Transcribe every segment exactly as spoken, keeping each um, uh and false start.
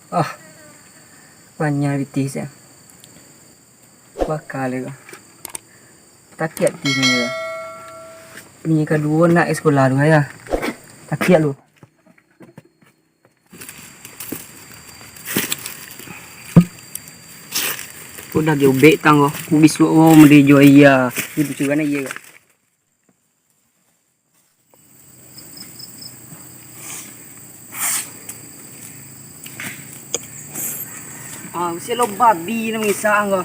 Ah, panyang pitih sia. Baka lai ko. Takiak ati bini ko. Bini kaduo nak ka sikolah tu, ayah. Takiak lu. Ko dah diubek tang ko. Ku bisuak ko mode jo iya. Di bucuran iya ko. Ah, usia lo babi ni mangisak ang ko.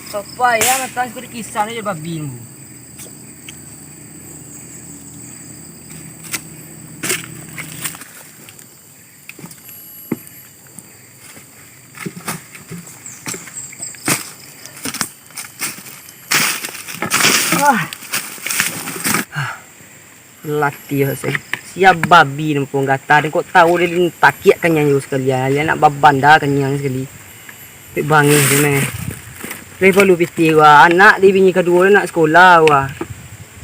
Sapa ya matang suku dikisah ni je babi ni. Ah. Latih se. Sia babi nampak gata, den kok tahu dia takiak kanyang juo sakali. Dia nak babanda kanyang sakali. Pek bangih tu meh. Lai palu pitih wah, anak di bini kaduo nak sekolah wah.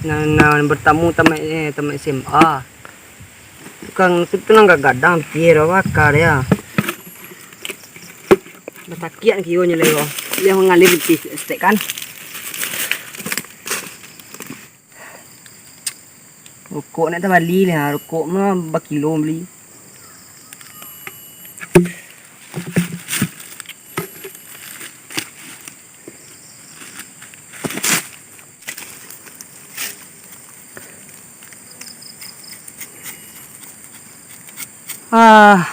Nah, nah bertamu tamat, eh, tamat S M A. Tukang tu, tu nan gadang pitih dah bakar ya. Dah takiak kio nyo lai wah. Dia mangalir pitih stek kan. Rokok nak tabali lah, rokok mah bakilo bali. Ah,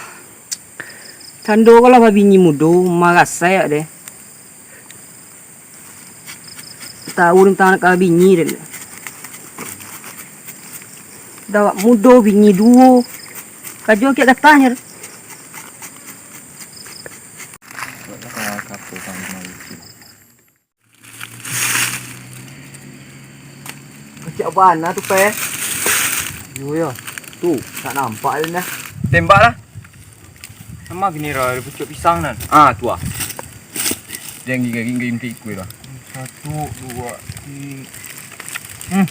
tando ko lah babini mudo, marasai awak deh. Tahu tantang anak ka bini den. Dah awak mudo bini duo. Kajo kiak gatah nyo. Kecek bana tu, Pe. Yo, yo. Tu, tak nampak dia dah. Tembak lah. Sama gini lah, ada pucuk pisang nan. Ah, tu ah. Dia gigi-gigi inti kuih lah. Satu, dua, tiga. Hmm.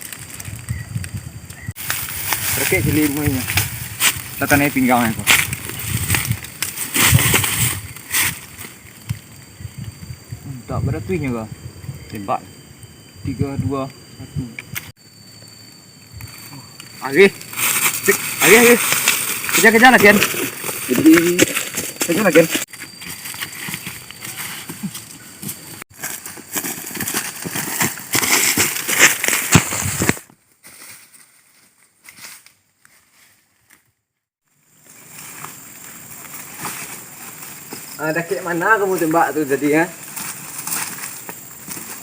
Rekek cili rumahnya. Tatan air pinggang aku. Hmm, tak beratuihnya kah? Tembak. Tiga, dua, satu. Agih. Cik, agih, agih. Kejar, kejar lah, Ken. Jadi, kejar lah, Ken. Ah, dakek mana kamu tembak tu tadi, ha?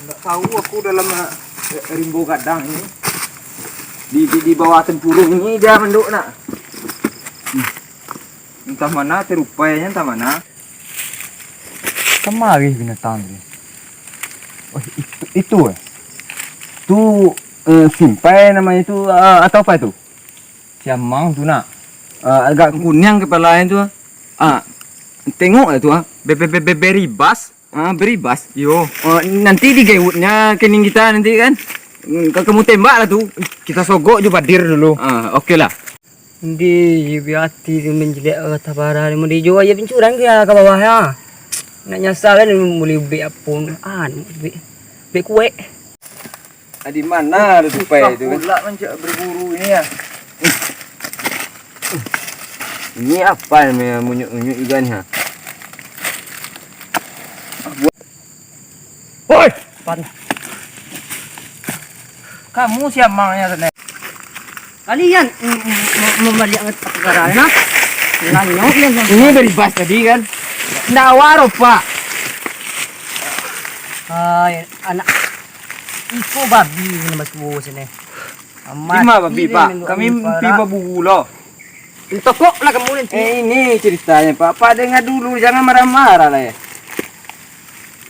Ndak tahu aku dalam, ah, rimbo gadang ini. Di, di, di bawah tempurung ini dia manduk nak. Hmm. Entah mana terupainya, entah mana. Kamari binatang tu. Oh, itu, itu, eh. Tu, eh, simpai namanya tu, ah, atau apa itu? Siamang tu nak. Ah, agak kuniang kepalanya tu. Ah, tengok lah tu, ah. Be-, be-, be-, be-, beribas. Ah, beribas. Yo. Ah, nanti digewutnya kening kita nanti kan. Hmm, ka-, kamu tembak lah tu. Kita sogok jo badir dulu. Ah, oke lah. Ndi, bia ati tu manjelek ka tabara ni. Mun dijual je pincuran ke ka bawah ya. Nak nyasal kan boleh ubek apo. Ah, ubek. Ubek kuek. Ah, di mana ada tupai tu kan? Pulak mancak berburu ini ya. Ini apa namanya munyuk-munyuk juga nih, ha? Woi! Pan. Kamu siamangnya sana. Kalian, mm, mm, mm, membalik perkara, nah. Nanyok, nah. Ini dari bas tadi kan? Ndak waro, Pak. Hai, anak. Iko babi ni, Mas, bos ini. Amat. Lima babi, Pak. Kami pi baburu lo. Tokok lah kamu nanti. Eh, ini ceritanya, Pak. Pak dengar dulu, jangan marah-marah lah ya.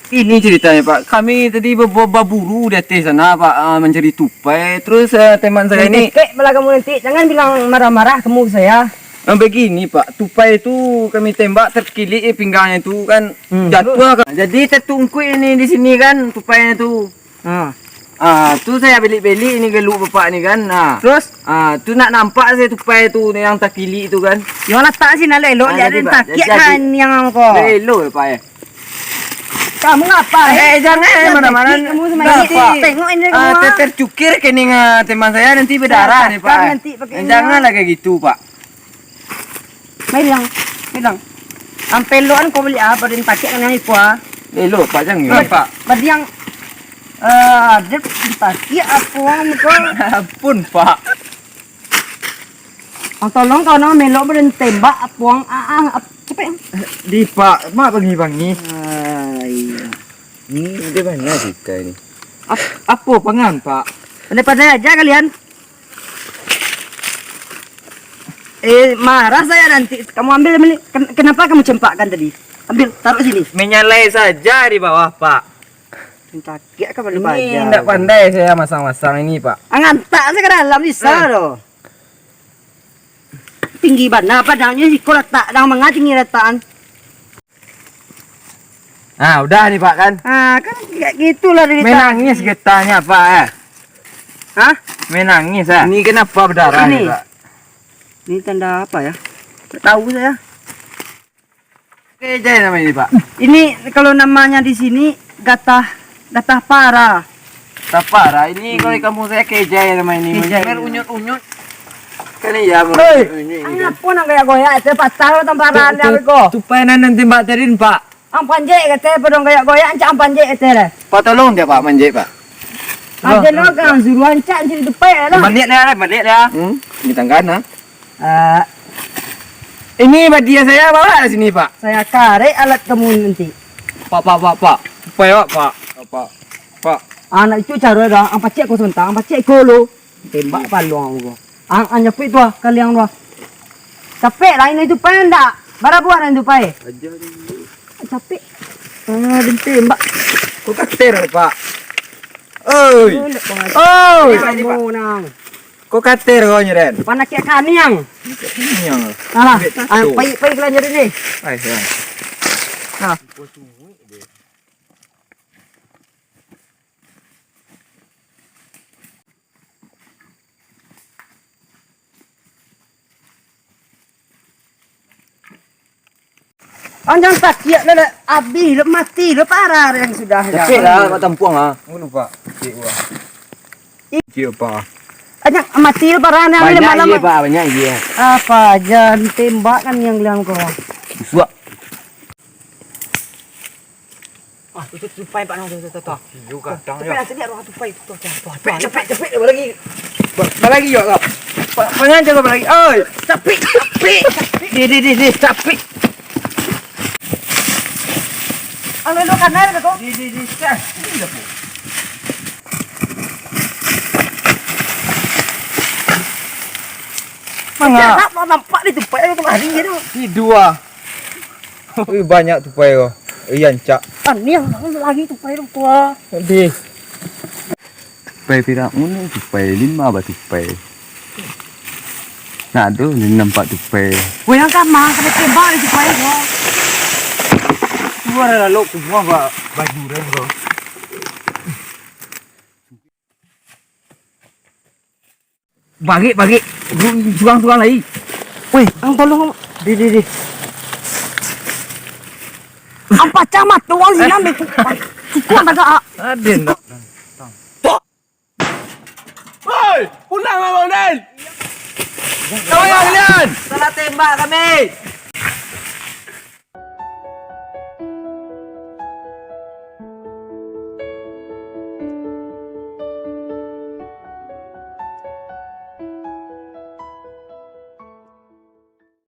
Ini ceritanya, Pak. Kami tadi be-, be-, baburu di ateh sana, Pak, ah, mancari tupai. Terus, eh, teman saya ini. Tekek malah kamu nanti. Jangan bilang marah-marah kamu ke saya. Ah, begini, Pak. Tupai itu kami tembak terkilik, eh, pinggangnya itu kan. Hmm. Jatuh kan. Jadi tertungkuik ini di sini kan tupainya itu. Ah. Ah, tu saya belik-belik ni galuk bapak ni kan. Ah. Terus? Ah, tu nak nampak saya tupai tu yang takilik tu kan. Yo latak sini lah elok. Ah, jadi, Pak, takiak jadi, kan yang ko. Elok, Pak, eh. Kamu ngapa, eh? Eh, jangan, eh, marah-marah. Kamu sama nanti, tengok ini ah, kamu, ah. Teter cukir ke ni, ah, teman saya nanti berdarah nih, Pak, eh. Nanti pakai ini, janganlah kayak gitu, Pak. Mailang, mailang. Ampel lo an ko bali ah, badan pakiak kan yang iko ah. Elok, Pak, jangan. Badiang, eh, ada dipakiak apo ang ko? Ampun, Pak. Ang tolong kau nang melok badan tembak apo ang, ah, ah, ap-, capek ang. Di, Pak, mak bangi-bangi. Ah, iya. Ni dia banyak cerita ni. Ap-, apo pangan, Pak? Pandai-pandai aja kalian. Eh, marah saya nanti. Kamu ambil, ambil. Ken-, kenapa kamu cempakkan tadi? Ambil, taruh sini. Menyalai saja di bawah, Pak. Takiak ka bali paja. Ini ndak pandai saya masang-masang ini, Pak. Ang antak saya ke dalam bisa doh. Tinggi bana padangnyo, siko latak dang manga tinggi latakan. Ah, udah nih, Pak, kan? Ah, kan kayak gitulah ceritanya. Menangis getahnya, Pak, eh? Hah? Menangis, ah. Ini kenapa berdarah ini, Pak? Ini tanda apa ya? Tak tahu saya. Kejai nama ini, Pak. Ini kalau namanya di sini gatah, gatah para. Gatah para. Ini kalau di kampung saya kejai nama ini. Kejai. Unyut-unyut. Kan iya, hei, unyut-unyut ini. Ang apo nang goyak-goyak itu, patah lo tamparan dia ko. Tupai nan, nan tembak tadi, Pak. Ang panjek kata, padang goyak-goyak, ancak ang panjek kata lah. Pak, tolong dia, Pak, manjek, Pak. Aja lo kan suruh ancak jadi tupai lah. Balik dah, balik dah. Hmm, di tangga nah. Ah, ini badia saya bawa ke sini, Pak. Saya karek alat kamu nanti. Pak, Pak, Pak, Pak. Tupai, Pak, Pak. Pak, Pak. Anak itu cara dah, ang pacik ko sebentar, ang pacik ko lo. Tembak paluang ko. Ang, ang nyapik tu ah, kaliang tu ah. Capek lah ini tupai ndak? Bara buah ini tupai? Aja ni. Capek. Ah, den tembak. Ko kater, Pak. Oi. Oh, ndak pengaruh. Oi. Kamu nang. Ko kater ko nyo, Den. Panakik kaniang. Kaniang. Alah, ah, pai, pai kelanjut ini. Ai, ya. Nah. Ang jan takiak lah, lah abih lo, mati lo, parah yang sudah. Capek lah, Pak, tampuang ah. Ngunu, Pak. Cik, wah. Cik, apa? Ang jan mati lo, parah ni. Banyak malam, iya, Pak, banyak iya. Apa jan tembak kan yang bilang kau. Suak. Ah, tu, tu, tupai, Pak, nang, tu, tu, tu, tu. Iyo, gadang, capek yo. Lah, tadi arwah tupai, tu, tu, tu, tu. Capek, capek, capek, balagi. Ba-, balagi yo, kau. Pa-, pangan jago balagi. Oi. Capek, capek, capek. Di, di, di, di, capek. Anu, lu kanan ke, kau? Di, di, di, cah. Ini dah, Bu. Manga? Nampak di tupai, lu kemari, gitu. Di dua. Wih, banyak tupai ko. Iya, ancak. Aneh, lagi tupai tu tua. Dih. Tupai pirak mano tupai, lima bah tupai. Nak tu, ni nampak tupai. Weh, yang kamar, kena tembak ni tupai ko. Tua lah lalu, semua ba-, baju rem ko. Barik, barik. Ru-, surang-surang lai. Weh, ang tolong. Di, di, di. Ang pacah mato ang sinan, deh. Cukup ang tagak, ah. Aden, dah. Woi, pulang abang, Den. Tolong, kalian. Salah tembak kami.